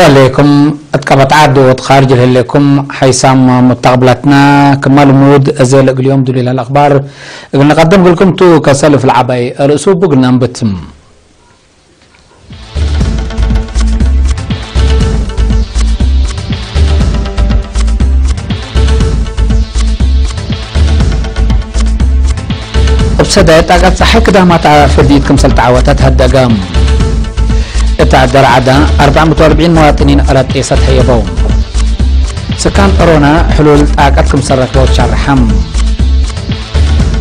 ለይኩም እትቀበጥ ዓዲ ወትኻርጅ ለይኩም ሓይሳም ሙተቅብላትና። ክማ ልሙድ እዘ ለእግልዮም ዱሌላ ለአኽባር እግል ንቀደም ግልኩም ቱ ከሰልፍ ለዓባይ ርእሱ ቡግልና እንብትም። እብ ሰዳይ ጣቃት ጸሓይ ክዳማት ፍድይት ክምሰል ተዓወተት ሀደገ። እታ ደርዓዳ ኣርባዕ ሚእቲ ወኣርብዒን መዋጥኒን ዕረብ ጤሰት ሀየበው። ስካን ጦሮና ሕሉል ጣቃት ክምሰል ረክበው ሻርሓም።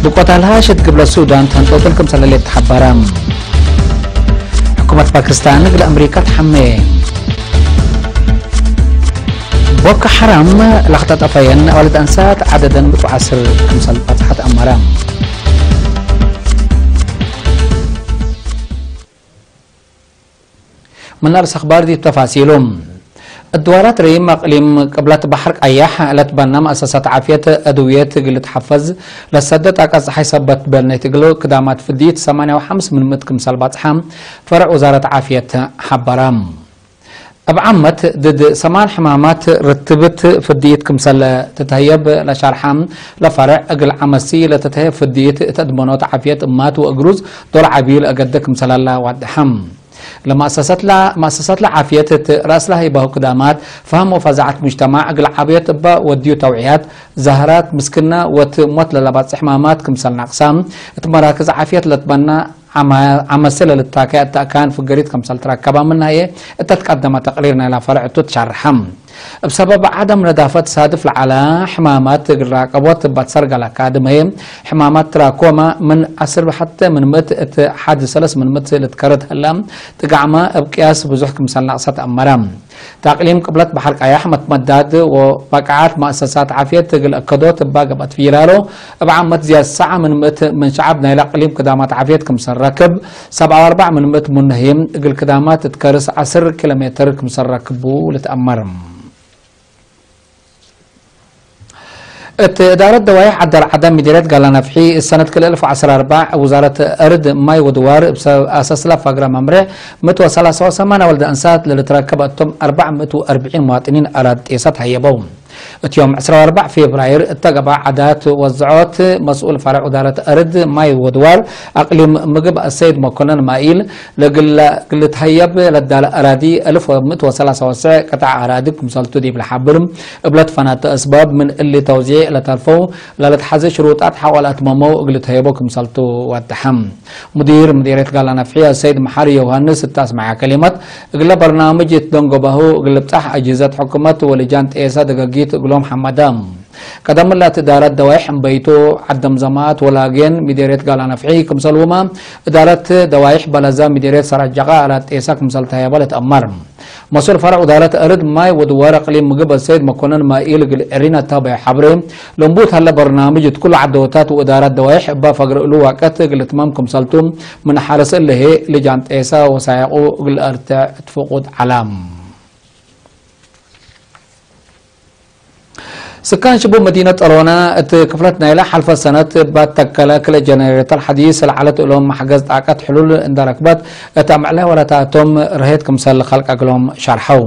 ብቆታልሃ ሽት ግብለ ሱዳን ተንጠውጥል ክምሰለሌት ተሓበረ። ሕኩመት ፓኪስታን እግል ኣምሪካ ተሓመየ። ቦኮ ሓራም ላኽተጠፈየን ኣዋልድ ኣንሳት ዓደደን ብጥዓስር ክምሰል ባጽሓት ኣመረ። ምን ኣርእስ ኣኽባር ዲብ ተፋሲሉ። እድዋራት ርኢም ኣቅሊም ቅብለት ባሕር ቀያሕ ለትበና መኣሰሳት ዓፍየት ኣድውየት እግል ትሓፈዝ ለሰደ ጣቃ ጸሓይ ሰበት በልነይት እግል ክዳማት ፍድይት ሰማንያ ወሓምስ ምን ምእት ክምሰል ባጽሓ ፈርዕ ውዛረት ዓፍየት ሓበራ። እብ ዓመት ድድ ሰማን ሕማማት ርትብት ፍድይት ክምሰል ትትህየብ ለሻርሓ ለፈርዕ እግል ዓመሲ ለትትህየብ ፍድይት እት እድመኖት ዓፍየት እማት ወእግሩዝ ዶር ዓብዩ ለእገደ ክምሰላላ ዋድሓ። ለማእሰሰት ላ-፣ ማእሰሰት ለዓፍየት እት ራእስ ለሀይባሁ ክዳማት፣ ፈህም ወፈዛዓት ሙጅተማዕ እግል ዓብየት እባ ወድዩ ተውዕያት፣ ዛህራት፣ ምስክና ወት ሞት ለለባጽሕ ሕማማት ክምሰል ናቅሳ፣ እት መራክዝ ዓፍየት ለትበና ዓማ-፣ ዓመሰ ለልታከ እት ኣካን ፍገሪት ክምሰል ትረከባ ምናየ እተ ትቀደመ ተቅሪር ናይላ ፈርዕ እቱ ትሻርሐ። እብ ሰበብ ዓደም ነዳፈት ሳድፍ ለዓላ ሕማማት እግል ራቀቦት እባ ትሰርገል ኣካድም ህየ፣ ሕማማት ትራኮማ ምን ዐስር ሐተ ምን ምእት እት ሓድ ሰለስ ምን ምእት ልትከርት ህላ፣ ጥጋዕማ እብ ቅያስ ብዙሕ ክምሰል ናቅሰት ኣመረ። ታቅሊም ቅብለት በሐር ቀያሕ መትመዳድ ወባቅዓት መእሰሳት ዓፍየት እግል እከዶት እባ ገብአት ፊራሮ፣ እብ ዓመት ዝያድ ሰዓ ምን ምእት ምን ሸዓብ ናይላ ቅሊም ክዳማት ዓፍየት ክምሰል ረክብ፣ ሰብዓ ወአርባዕ ምን ምእት ሙነህይም እግል ክዳማት እት ከርስ ዐስር ኪሎ ሜትር ክምሰል ረክቡ ልትአመር። እት እዳረት ደዋይሕ ዓደር ዓዳ ሚደርየት ጋላ ነፍሒ፣ እሰነት ክልኤ እልፍ ወዐስራ ወአርባዕ ውዛረት እርድ ማይ ወድዋር እብ ሰ-፣ አሰስላ ፋግራ መምርሕ፣ ምእት ወሰላሳ ወሰማንያ ወልደ አንሳት ለልትረከብ እቶም አርባዕ ምእት ወአርብዒን መዋጥኒን አራድ ጤሰት ሀየበው። እት ዮም ዕስራ ወአርባዕ ፌብራይር እተገባ ዓዳት ወዝዖት መስኡል ፈረዕ ውዳረት እርድ ማይ ወድዋር አቅሊም ምግብ አሰይድ መኮነን ማኢል ለግላ-፣ ግልትሀየብ ለዳለ አራዲ እልፍ ወምእት ወሰላሳ ወሰዕ ቅጣዕ አራዲ ክምሰልቱ ዲብ ለሓብር እብለት ፈናተ እስባብ ምን እሊ ተውዚዕ ለተልፈው ለልትሐዘ ሽሩጣት ሐቆ ለአትመመው እግልትሀየቦ ክምሰልቱ ወደሐም። ሙዲር ምዲርየት ጋላ ነፍሒ አሰይድ መሓሪ ዮሃንስ እተ አስመዐ ከሊመት እግለ በርናምጅ እትደንጎባሁ እግል ብጻሕ አጅህዘት ሕኩመት ወልጃን ጤሰ ደገጊት እግሎም ሐመደ። ቀደም እላት እዳረት ደዋይሕ እምበይቱ ዓደም ዘማት ወላጌን ሚደርየት ጋላ ነፍሒ ክምሰልሁማ እዳረት ደዋይሕ በለዛ ሚደርየት ሰራጀቃ አላት ጤሳ ክምሰል ተህየበ ልትአመር። መሱል ፈረዕ እዳረት እርድ ማይ ወድዋር አቅሊም ምግብ አሰይድ መኮነን ማኢል እግል ዕሪን አታባይ ሐብሬ ለንቡት ሀለ በርናምጅ እት ኩሉ ዓደወታት ወእዳራት ደዋይሕ እባ ፈግር እሉ ዋቀት እግል እትማም ክምሰልቱ ምን ሐርስ እለሄ ልጃን ጤሳ ወሳየቁ እግል አርትዕ እት ፍቁድ ዓላም። ስካን ሽቡ መዲነት ጠሮና እት ክፍለት ናይላ ሐልፈ ሰነት ባተከለ ክልኤ ጀነሬተር ሐዲስ ለዓለት እሎም ማሕገዝ ጣቀት ሕሉል እንደረክበት እት አምዕላይ ወላታቶም ርሄት ክምሰል ኸልቀ እግሎም ሸርሐው።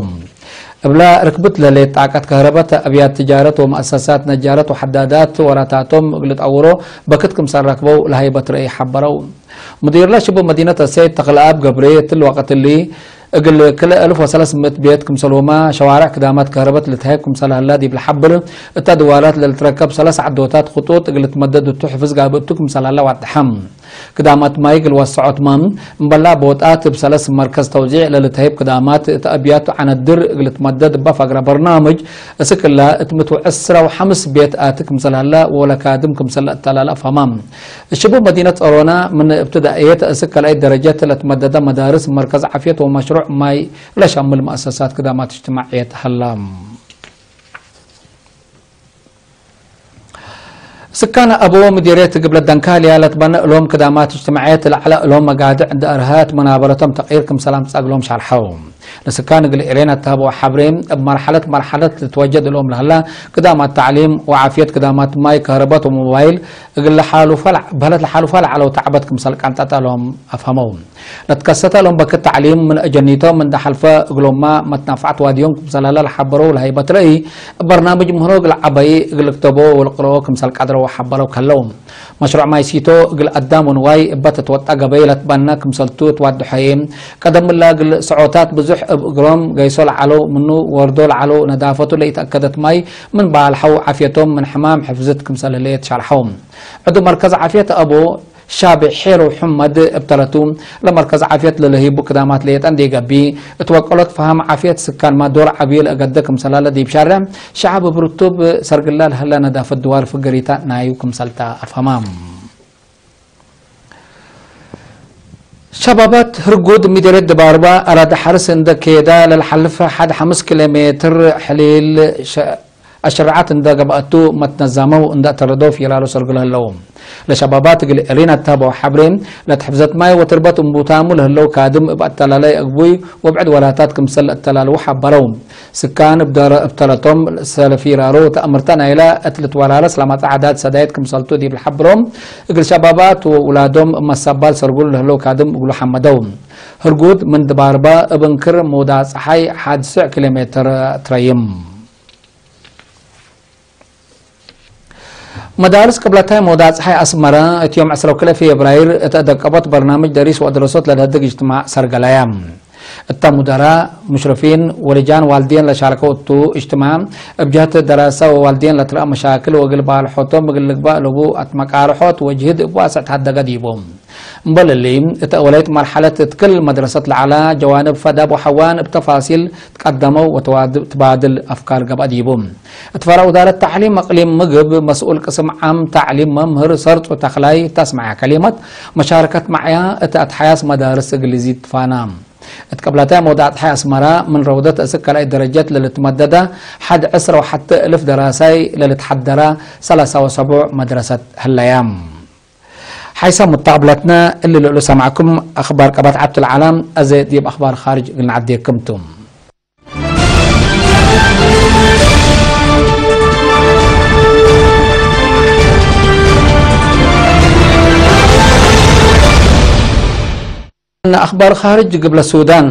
እብላ ርክብት ለሌት ጣቀት ከህረበት አብያት ትጃረት ወመአሰሳት ነጃረት ወሐዳዳት ወላታቶም እግል ጠውሮ በክት ክምሰል ረክበው ለሀይበት ርእይ ሐበረው። ሙዲርለ ሽቡ መዲነት አሰይድ ተኽለአብ ገብሬ እትሊ ወቅት እሊ እግል ክልኤ እልፍ ወሰለስ ምእት ቤት ክምሰልሁማ ሸዋርዕ ክዳማት ከህረበት ልትሀብ ክምሰል ሀላ ዲብ ለሐብር፣ እተ ድዋላት ለልትረከብ ሰለስ ዓዶታት ክጡጥ እግል ትመደድ እቱ ሕፍዝ ጋብእቱ ክምሰል ሀላ ዋድሐም። ክዳማት ማይ እግል ወሰዖትማ እምበላ ቦጣት እብ ሰለስ መርከዝ ተውዚዕ ለልትሀብ ክዳማት እተ አብያቱ ዐነድር እግል ትመደድ እባ ፈግረ በርናምጅ እስክላ እት ምእት ወዕስራ ወሐምስ ቤት አቲ ክምሰል ሀላ ወለካድም ክምሰል ለአተላላ ፈማ። እሽቡ መዲነት ጸሮና ምን እብትዳእየት እስክ ካልኣይት ደረጀት ለትመደደ መዳርስ፣ መርከዝ ዓፍየት ወመሽሩዕ ማይ ለሸምል መአሰሳት ክዳማት እጅትማዕየት ሀላ። ስካን አቦ ምዲርየት ግብለት ደንካልያ ለትበነ እሎም ክዳማት እጅትማዕየት ለዐለ እሎም መጋድዕ እንደ አርሀት መናበረቶም ተቅይር ክምሰል አምጸ እግሎም ሸርሐው። ለስካ ንግል ኤሌና እተሃበው ሓብሬ እብ መርሓለት መርሓለት ልትወጀድ እሎም ለህላ ግዳማት ታዕሊም ወዓፍየት ግዳማት ማይ ከህረበት ወሞባይል እግል ለሓሉፋ ለዓ-፣ በህለት ለሓሉፋ ለዓለው ተዕበት ክምሰል ቃንጠጠ እሎም ኣፍሀመው። ለትከሰተ እሎም በክት ታዕሊም ምን እጀኒቶም እንደ ሓልፈ እግሎማ መትናፍዓት ዋድዮም ክምሰል ህላ ለሓበረው ለሀይበት ረእይ በርናምጅ ምህሮ እግል ዓበይ እግል ልክተቦ ወልቅረኦ ክምሰል ቃድረው ሓበረው ከለው። መሽሩዕ ማይ ሲቶ እግል ኣዳም ወንዋይ እበ ተትወጣ ገበይ ለትበነ ክምሰልቱ ትዋድሖ እየ። ቀደም እላ እግል ሰዖታት ብዙሕ እብ እግሮም ገይሶ ለዓለው ምኑ ወርዶ ለዓለው ነዳፈቱ ለኢተኣከደት ማይ ምን በሃል ሓው ዓፍየቶም ምን ሕማም ሕፍዝት ክምሰል ህለየት ሻርሐው። ዕዱ መርከዝ ዓፍየት ኣቦ ሻቢ ሒሩ ሑመድ እብተለቱ ለመርከዝ ዓፍየት ለለሂቡ ክዳማት ለየጠን ዴገቢ እትወቀሎት ፈሃም ዓፍየት ስካን ማዶር ዓብዩ ለእገደ ክምሰላለ ዲብ ሻርዕ ሸዓብ ብርቱብ ሰርግላ ለህላ ነዳፈት ድዋር ፍገሪታ ናዩ ክምሰልታ ኣፍሃማ። ሸባባት ህርጉድ ሚደሬት ድባርባ ኣራዳ ሓርስ እንደ ከየዳ ለልሓልፍ ሓደ ሓምስ ኪሎ ሜትር ሕሊል ሸ-፣ ኣሽርዓት እንደ ገባእቱ መትነዛመው እንደ ተረደው ፊላሎ ሰርግሎ ህለው። ለሸባባት እግል ኤሌና እተሃበው ሓብሬ ለትሕብዘት ማይ ወትርበት እምቡታሙ ለህለው ካድም እብ ኣተላላይ ኣግቡይ ወብዕድ ወላታት ክምሰል ለእተላልዉ ሓበረው። ስካን እብ ደረ-፣ እብ ተለቶም ሰለፊራሮ ተኣምርተ ናይላ እት ልትወራረስ ለመጻ ዓዳት ሰዳይት ክምሰልቱ ዲብ ልሓብሮም፣ እግል ሸባባት ወውላዶም እብ መሳባል ሰርጉሉ ለህለው ካድም እግሉ ሓመደው። ህርጉድ ምን ድባርባ እብ እንክር መውዳ ጸሓይ ሓድ ስዕ ኪሎ ሜትር ትረይም። መዳርስ ቅብለታይ መውዳ ጸሓይ ኣስመራ እት ዮም ዕስራ ወክልኤ ፌብራይር እት ኣደቀቦት በርናምጅ ደሪስ ወድረሶት ለልህድግ እጅትማዕ ሰርገላያ። እታ ሙደራ፣ ሙሽረፊን ወልጃን ዋልዴን ለሻርከው እቱ እጅትማዕ፣ እብ ጀህት ደራሳ ወዋልዴን ለትረአ መሻክል ወእግል ባልሖቶም እግል ልግባእ ለቡ ኣትመቃርሖት ወጅህድ እብ ዋስዕ ተሃደገ ዲቡ። እምበል እሊ፣ እተ ወላይት መርሐለት እት ክል መድረሰት ለዐላ ጀዋንብ ፈዳብ ወሐዋን እብ ተፋሲል ትቀደመው ወተዋድ-፣ ትባድል ኣፍካር ገብአ ዲቡ። እት ፈራ ውዳረት ተዕሊም እቅሊም ምግብ መስኡል ቅስም ዓም ተዕሊም መምህር ሰርጹ ተኽላይ ተስመዐ ከሊመት መሻረከት መዕያ እት ኣትሓያስ መዳርስ እግሊዚ ትፋና። እት ቅብለታይ መውዳዕት ሓይ ኣስመራ ምን ረውደት እስክ ካልኣይ ደረጀት ለልትመደዳ ሐድ ዕስራ ወሐተ እልፍ ደራሳይ ለልትሐደራ ሰላሳ ወሰቡዕ መድረሰት ህለያ። ሓይሰ ሙታቅብለትና እሊ ልዕሉ ሰማዕኩም ኣኽባር ቀባት ዓብት ልዓላም ኣዘ ዲብ ኣኽባር ኻርጅ እግል ንዓዴክምቱ። ኣኽባር ኻርጅ ግብለ ሱዳን።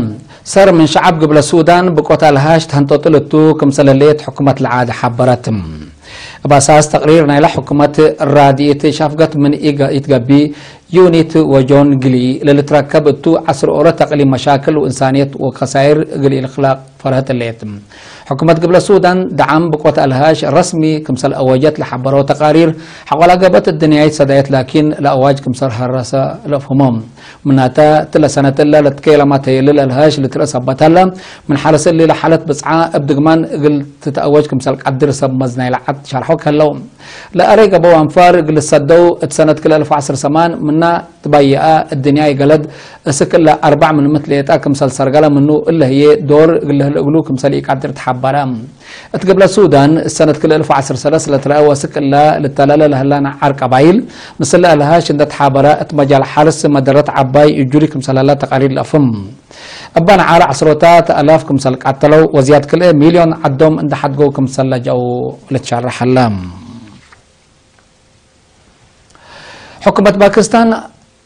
ሰር ምን ሸዓብ ግብለ ሱዳን ብቆት ኣልሃሽ ተህንጠጥል እቱ ክምሰል ህለየት ሕኩመት ለዓድ ሓበረት። እብ ኣሳስ ተቅሪር ናይላ ሕኩመት ራድኢት ሻፍገት ምን ኢገ-፣ ኢትገቢ ዩኒት ወጆን ግሊ ለልትረከብ እቱ ዓስር ኦሮ ተቅሊም መሻክል ወእንሳንየት ወከሳይር እግል ኢልክላቅ ፈርሀት እሌት። ሕኩመት ግብለ ሱዳን ደዓም ብቆት ኣልሃሽ ረስሚ ክምሰል ኣወጀት ለሓበረው ተቃሪር፣ ሐቆላ ገበት እድንያይት ሰዳየት ላኪን ለኣዋጅ ክምሰል ሀረሰ ለፍህሞም። ምናተ፣ ትለ ሰነት እለ ለትከየለማ ተየልል ኣልሃሽ ልትርእ ሰበታለ፣ ምን ሐረስ እሊ ለሓለት ብጽዓ እብ ድግማን እግል ትትኣወጅ ክምሰል ቀድር ሰብ መዝናይ ለዓድ ሸርሖ ከለው። ለኣረይ ገበው ኣንፋር እግል ሰደው እት ሰነት ክልኤ እልፍ ዓስር ሰማን ምና ትባየኣ እድንያይ ገለድ እስክ እለ ኣርባዕ ምን ምትሌጣ ክምሰል ሰርገለ ምኑ እለ ህዬ ዶር እግል ህል እግሉ ክምሰል ኢቃድር ተሓበረ። እት ግብለ ሱዳን ሰነት ክልኤ እልፍ ዓስር ሰለስ ለትረአ ወስክ እለ ልተለለ ለህላ ነዓር ቀባይል ምስለ ኣልሃሽ እንደ ተሓበረ እት መጃል ሓርስ መደረት ዓባይ እጁሪ ክምሰል ህላ ተቃሪር ለፍም። እባ ነዓር ዓስሮታት ኣላፍ ክምሰል ቃተለው ወዝያድ ክልኤ ሚልዮን ዓዶም እንደ ሓድገው ክምሰል ለጃኡ ልትሸረሕ ህላ። ሕኩመት ፓኪስታን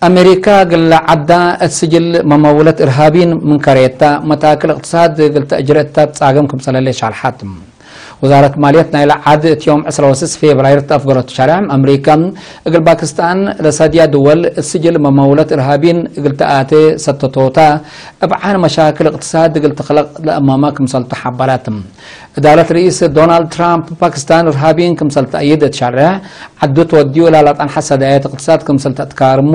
ኣሜሪካ ግለ ዓዳ እት ስጅል መመውለት እርሃቢን ምን ከሬታ መታክል እቅትሳድ ግል ተእጅረ እታ ጻገም ክምሰለለ ሻልሓት። ወዛረት ማልየት ናይላ ዓድ እት ዮም ዕስራ ወስስ ፌብራይር ተኣፍገረቱ ሻርዕ ኣሜሪካ እግል ፓኪስታን ለሳድያ ድወል እት ስጅል መመውለት እርሃቢን እግል ተኣተ ሰተቶታ እብ ዓን መሻክል እቅትሳድ እግል ትኽለቅ ለእማማ ክምሰልቱ ሓበራት። እዳለት ርኢስ ዶናልድ ትራምፕ ፓኪስታን እርሃቢን ክምሰል ተእይድ እት ሻርዕ ዓዱ ተወዲኡ እላ ላጣን ሐሰዳየት እቅትሳድ ክምሰል ተእትካርሙ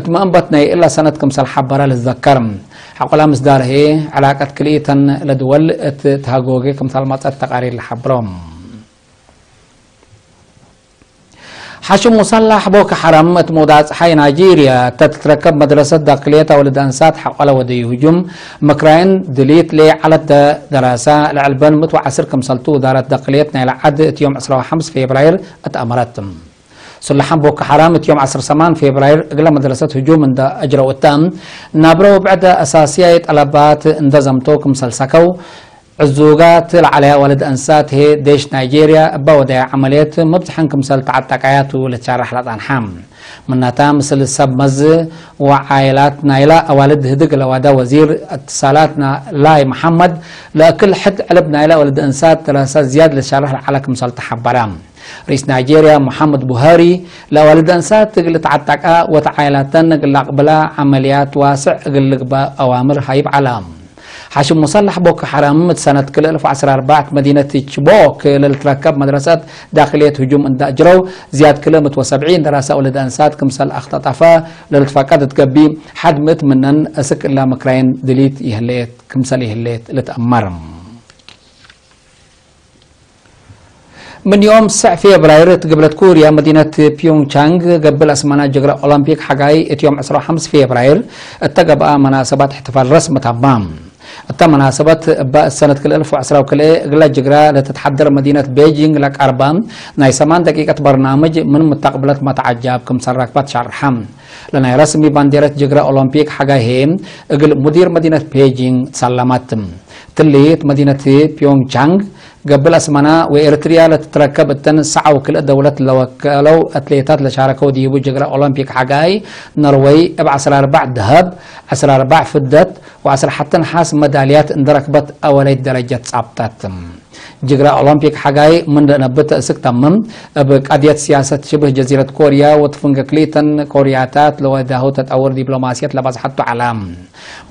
እት መእንበት ናይ እላ ሰነት ክምሰል ሐበረ ልትዘከር። ሐቆላ ምስ ዳርሄ ዕላቀት ክልኢተን ለድወል እት ተሃጎገ ክምሰል መጸት ተቃሪር ለሐብሮም። ሓሽም ሙሳላሕ ቦኮ ሓራም እት መውዳዕ ጸሓይ ናይጄርያ እተ ትትረከብ መድረሰት ዳክልየት ኣውልድ ኣንሳት ሓቆለ ወደዩ ህጁም መክራይን ድሊት ለየዓለት ደ-፣ ደራሳ ለዕልበን ምት ወዓስር ክምሰልቱ ውዳረት ዳክልየት ናይላ ዓድ እት ዮም ዕስራ ወሓምስ ፌብራይር እት ኣመረት። ስላሓን ቦኮ ሓራም እቲ ዮም ዓሰርተ ሰማን ፌብራይር እግለ መድረሰት ህጁም እንዳ ኣጅረው እታ ናብረው ብዕደ ኣሳስያይ ጠለባት እንዳ ዘምቶ ክምሰል ሳከው ዕዙጋት ለዓለያ ዋልድ ኣንሳት ሄ ዴሽ ናይጄርያ እባ ወዳያ ዓመልየት መብዝሐን ክምሰል ተዓጣቃያቱ ልትሻራሕ ላጣንሓ ምናታ ምስል ሰብ መዝ ወዓይላት ናይላ ኣዋልድ ህድግ ለዋዳ ወዚር እትሳላት ናይ መሓመድ ለእክል ሕድ ዕልብ ናይላ ወልድ ኣንሳት ተላሳ ዝያድ ልትሻራሕ ለዓላ ክምሰል ተሓበራ። ርኢስ ናይጄርያ መሓመድ ቡሃሪ ለዋልድ ኣንሳት እግል ተዓጣቃ ወተዓይላተን እግል ኣቅብላ ዓመልያት ዋስዕ እግል ልግባ ኣዋምር ሃይብ ዓላ። ሓሽም ሙሰላሕ ቦኮ ሓራም እቲ ሰነት ክልእልፍ ዓስራ ኣርባዕት መዲነት ችቦክ ለልትረከብ መድረሰት ዳክልየት ህጁም እንዳ እጅረው ዝያድ ክልምት ወሰብዒ እንደራሳ ወልድ ኣንሳት ክምሰል ኣክተጣፋ ለልትፈቀድ ትገቢ ሓድ ምእት ምነን እስክ እላ ምክራይን ድሊት ይህለየት ክምሰል ይህለየት ልትኣመር። ምን ዮም ስዕ ፌብራይር ትግብለት ኮርያ መዲነት ፒዮንግቻንግ ገብል ኣስመና ጀግራ ኦሎምፒክ ሓጋይ እቲ ዮም ዕስራ ሓምስ ፌብራይር እተገብኣ መናሰባት እሕትፋል ረስሚ ታማ። እታ መናሰባት እባ ሰነት ክልተ ኣልፍ ወዕስራ ወክልኤ እግላ ጅግራ ለተትሓደር መዲነት ቤጂንግ ለቃርባ ናይ ሰማን ደቂቀት በርናምጅ ምን ምታቅብለት መተዓጃብ ክምሰል ራክባት ሻርሓ። ለናይ ረስሚ ባንዴረት ጅግራ ኦሎምፒክ ሓጋይ ሄ እግል ሙዲር መዲነት ቤጂንግ ተሳለማት። ትልት መዲነት ፒዮንግቻንግ ገብል ኣስመና ወኤርትርያ ለትትረከብ እተን ሰዓው ክልእ ደውለት ለወከለው ኣትሌታት ለሻረከው ዲቡ ጅግራ ኦሎምፒክ ሓጋይ ኖርወይ እብ ዓስራ ኣርባዕ ደሀብ፣ ዓስራ ኣርባዕ ፍደት ወዓስራ ሓተን ሓስ መዳልያት እንደረክበት ኣወለይት ደረጀት ጻብጠት። ጅግራ ኦሎምፒክ ሓጋይ ምን ደነብት እስክ ተምም እብ ቃድየት ሲያሰት ሽብህ ጀዚረት ኮርያ ወትፍንገ ክሊተን ኮርያታት ለወዳሁ ተጣውር ዲፕሎማስየት ለባዝሓቱ ዓላ።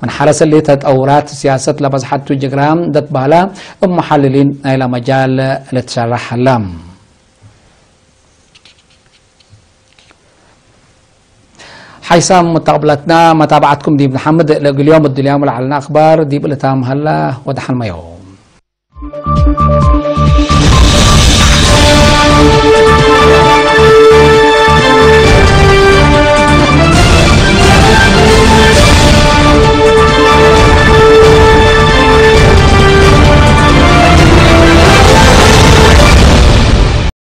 ምን ሓረሰ ሊ ተጠውራት ሲያሰት ለበዝሓቱ ጅግራ ደትባህላ እብ መሓልሊን ናይላ መጃል ልትሸራሕ ሀላ። ሓይሳም ሙተቅብላትና መታብዓትኩም ዲብ ንሓምድ ለእግል ዮም እድልያም ለዓልና ኣኽባር ዲብ እልታም ሀላ ወደሓን መዮ።